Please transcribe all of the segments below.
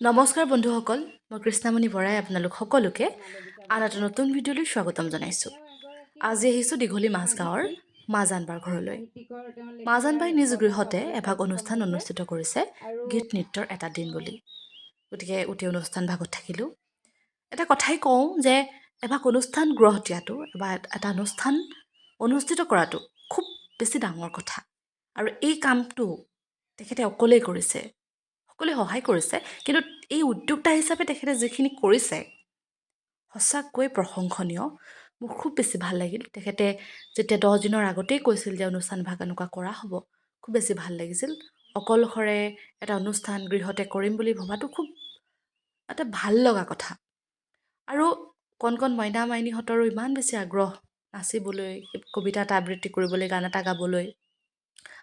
নমস্কাৰ বন্ধুসকল, মই কৃষ্ণামণি বৰাই আপোনালোক সকলোকে আন এটা নতুন ভিডিঅ'লৈ স্বাগতম জনাইছোঁ। আজি আহিছোঁ দীঘলী মাজগাঁৱৰ মাজানবাৰ ঘৰলৈ। মাজানবাই নিজ গৃহতে এভাগ অনুষ্ঠান অনুষ্ঠিত কৰিছে, গীত নৃত্যৰ এটা দিন বুলি। গতিকে উক্ত অনুষ্ঠান ভাগত থাকিলোঁ। এটা কথাই কওঁ যে এভাগ অনুষ্ঠান গঢ় দিয়াটো বা এটা অনুষ্ঠান অনুষ্ঠিত কৰাটো খুব বেছি ডাঙৰ কথা আৰু এই কামটো তেখেতে অকলেই কৰিছে। সকলোৱে সহায় কৰিছে, কিন্তু এই উদ্যোক্তা হিচাপে তেখেতে যিখিনি কৰিছে, সঁচাকৈ প্ৰশংসনীয়। মোৰ খুব বেছি ভাল লাগিল। তেখেতে যেতিয়া 10 দিনৰ আগতেই কৈছিল যে অনুষ্ঠান ভাগ এনেকুৱা কৰা হ'ব, খুব বেছি ভাল লাগিছিল। অকলশৰে এটা অনুষ্ঠান গৃহতে কৰিম বুলি ভবাটো খুব এটা ভাল লগা কথা। আৰু কণ কণ মইনা মাইনীহঁতৰো ইমান বেছি আগ্ৰহ নাচিবলৈ, কবিতা এটা আবৃত্তি কৰিবলৈ, গান এটা গাবলৈ।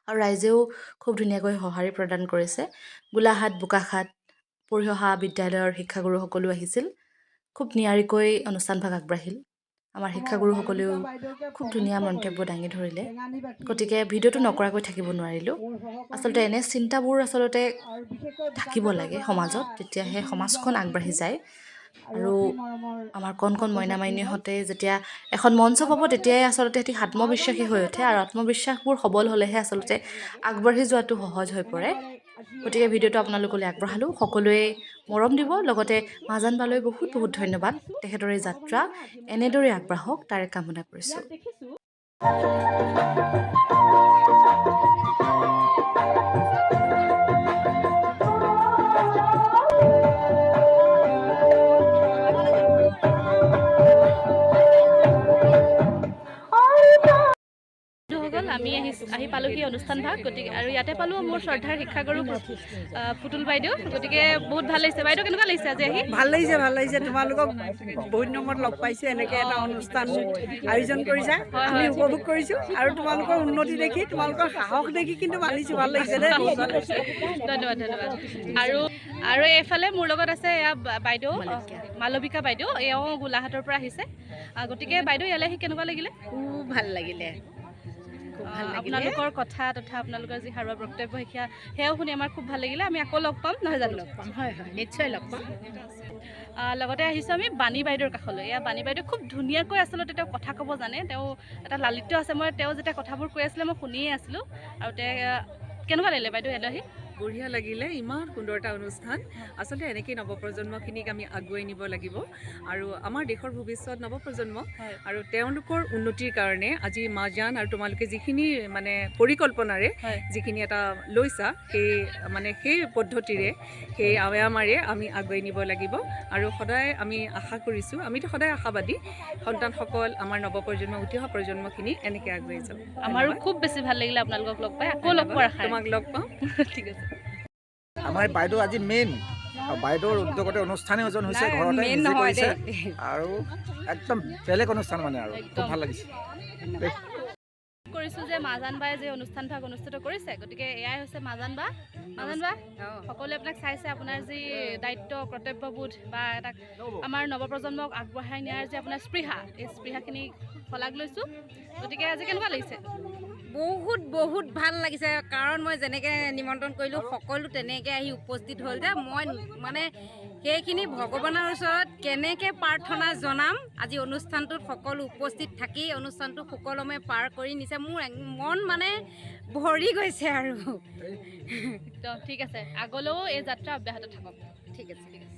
আৰু ৰাইজেও খুব ধুনীয়াকৈ সঁহাৰি প্ৰদান কৰিছে। গোলাঘাট, বোকাখাট পঢ়ি অহা বিদ্যালয়ৰ শিক্ষাগুৰুসকলো আহিছিল। খুব নিয়াৰিকৈ অনুষ্ঠানভাগ আগবাঢ়িল। আমাৰ শিক্ষাগুৰুসকলেও খুব ধুনীয়া মন্তব্য দাঙি ধৰিলে। গতিকে ভিডিঅ'টো নকৰাকৈ থাকিব নোৱাৰিলোঁ। আচলতে এনে চিন্তাবোৰ আচলতে থাকিব লাগে সমাজত, তেতিয়াহে সমাজখন আগবাঢ়ি যায়। আৰু আমাৰ কণ কণ মইনা মাইনীহঁতে যেতিয়া এখন মঞ্চ পাব, তেতিয়াই আচলতে সিহঁতি আত্মবিশ্বাসী হৈ উঠে আৰু আত্মবিশ্বাসবোৰ সবল হ'লেহে আচলতে আগবাঢ়ি যোৱাটো সহজ হৈ পৰে। গতিকে ভিডিঅ'টো আপোনালোকলৈ আগবঢ়ালোঁ। সকলোৱে মৰম দিব। লগতে মাজান বালৈ বহুত বহুত ধন্যবাদ। তেখেতৰ এই যাত্ৰা এনেদৰেই আগবাঢ়ক, তাৰে কামনা কৰিছোঁ। বন্ধুসকল, আমি আহি পালোহি অনুষ্ঠান ভাগ। গতিকে আৰু ইয়াতে পালোঁ মোৰ শ্ৰদ্ধাৰ শিক্ষাগুৰু পুতুল বাইদেউ। গতিকে বহুত ভাল লাগিছে। বাইদেউ, কেনেকুৱা লাগিছে আজি আহি? ভাল লাগিছে, ভাল লাগিছে। তোমালোকক বহুত দিনৰ মূৰত লগ পাইছোঁ। এনেকৈ এটা অনুষ্ঠান আয়োজন কৰিছা, আমি উপভোগ কৰিছোঁ আৰু তোমালোকৰ উন্নতি দেখি, তোমালোকৰ সাহস দেখি কিন্তু মানিছোঁ। ভাল লাগিছে দেই, বহুত ভাল লাগিছে। ধন্যবাদ, ধন্যবাদ। আৰু এইফালে মোৰ লগত আছে এয়া বাইদেউ মালবিকা বাইদেউ। এওঁ গোলাঘাটৰ পৰা আহিছে। গতিকে বাইদেউ, ইয়ালৈ আহি কেনেকুৱা লাগিলে? খুব ভাল লাগিলে, খুব ভাল লাগিলে। আপোনালোকৰ কথা তথা আপোনালোকৰ যি সাৰুৱা বক্তব্য, সেয়াও শুনি আমাৰ খুব ভাল লাগিলে। আমি আকৌ লগ পাম, নহয় জানো? লগ পাম, হয় হয়, নিশ্চয় লগ পাম। লগতে আহিছোঁ আমি বাণী বাইদেউৰ কাষলৈ। এয়া বাণী বাইদেউ, খুব ধুনীয়াকৈ আচলতে তেওঁ কথা ক'ব জানে। তেওঁ এটা লালিত্য আছে। মই তেওঁ যেতিয়া কথাবোৰ কৈ আছিলে, মই শুনিয়ে আছিলোঁ। আৰু তেওঁ কেনেকুৱা লাগিলে বাইদেউ ইয়ালৈ আহি? বঢ়িয়া লাগিলে। ইমান সুন্দৰ এটা অনুষ্ঠান। আচলতে এনেকেই নৱপ্ৰজন্মখিনিক আমি আগুৱাই নিব লাগিব আৰু আমাৰ দেশৰ ভৱিষ্যত নৱপ্ৰজন্ম। আৰু তেওঁলোকৰ উন্নতিৰ কাৰণে আজি মাজান আৰু তোমালোকে যিখিনি মানে পৰিকল্পনাৰে যিখিনি এটা লৈছা, সেই মানে সেই পদ্ধতিৰে, সেই আয়ামাৰে আমি আগুৱাই নিব লাগিব। আৰু সদায় আমি আশা কৰিছোঁ, আমিতো সদায় আশাবাদী, সন্তানসকল, আমাৰ নৱপ্ৰজন্ম, উঠি অহা প্ৰজন্মখিনি এনেকৈ আগুৱাই যাওক। আমাৰো খুব বেছি ভাল লাগিলে আপোনালোকক লগ পাই। আকৌ লগ পোৱাৰ আশা। তোমাক লগ পাম। ঠিক আছে। আমাৰ বাইদেউ আজি মেইন আৰু বাইদেউৰ উদ্যোগতে অনুষ্ঠানেই আয়োজন হৈছে, ঘৰতে মেইন নিজে নহয় কৰিছে। দেই। আৰু একদম বেলেগ অনুষ্ঠান মানে আৰু খুব ভাল লাগিছে দেই। কৰিছোঁ যে মাজান বাই যে অনুষ্ঠান ভাগ অনুষ্ঠিত কৰিছে। গতিকে এয়াই হৈছে মাজান বা। মাজান বা, সকলোৱে আপোনাক চাইছে। আপোনাৰ যি দায়িত্ব, কৰ্তব্যবোধ বা এটা আমাৰ নৱপ্ৰজন্মক আগবঢ়াই নিয়াৰ যে আপোনাৰ স্পৃহা, এই স্পৃহাখিনি শলাগ লৈছোঁ। গতিকে আজি কেনেকুৱা লাগিছে? বহুত বহুত ভাল লাগিছে, কাৰণ মই যেনেকৈ নিমন্ত্ৰণ কৰিলোঁ, সকলো তেনেকৈ আহি উপস্থিত হ'ল যে মই মানে সেইখিনি ভগৱানৰ ওচৰত কেনেকৈ প্ৰাৰ্থনা জনাম। আজি অনুষ্ঠানটোত সকলো উপস্থিত থাকি অনুষ্ঠানটো সুকলমে পাৰ কৰি নিছে। মোৰ মন মানে ভৰি গৈছে আৰু। একদম ঠিক আছে। আগলৈও এই যাত্ৰা অব্যাহত থাকক। ঠিক আছে, ঠিক আছে।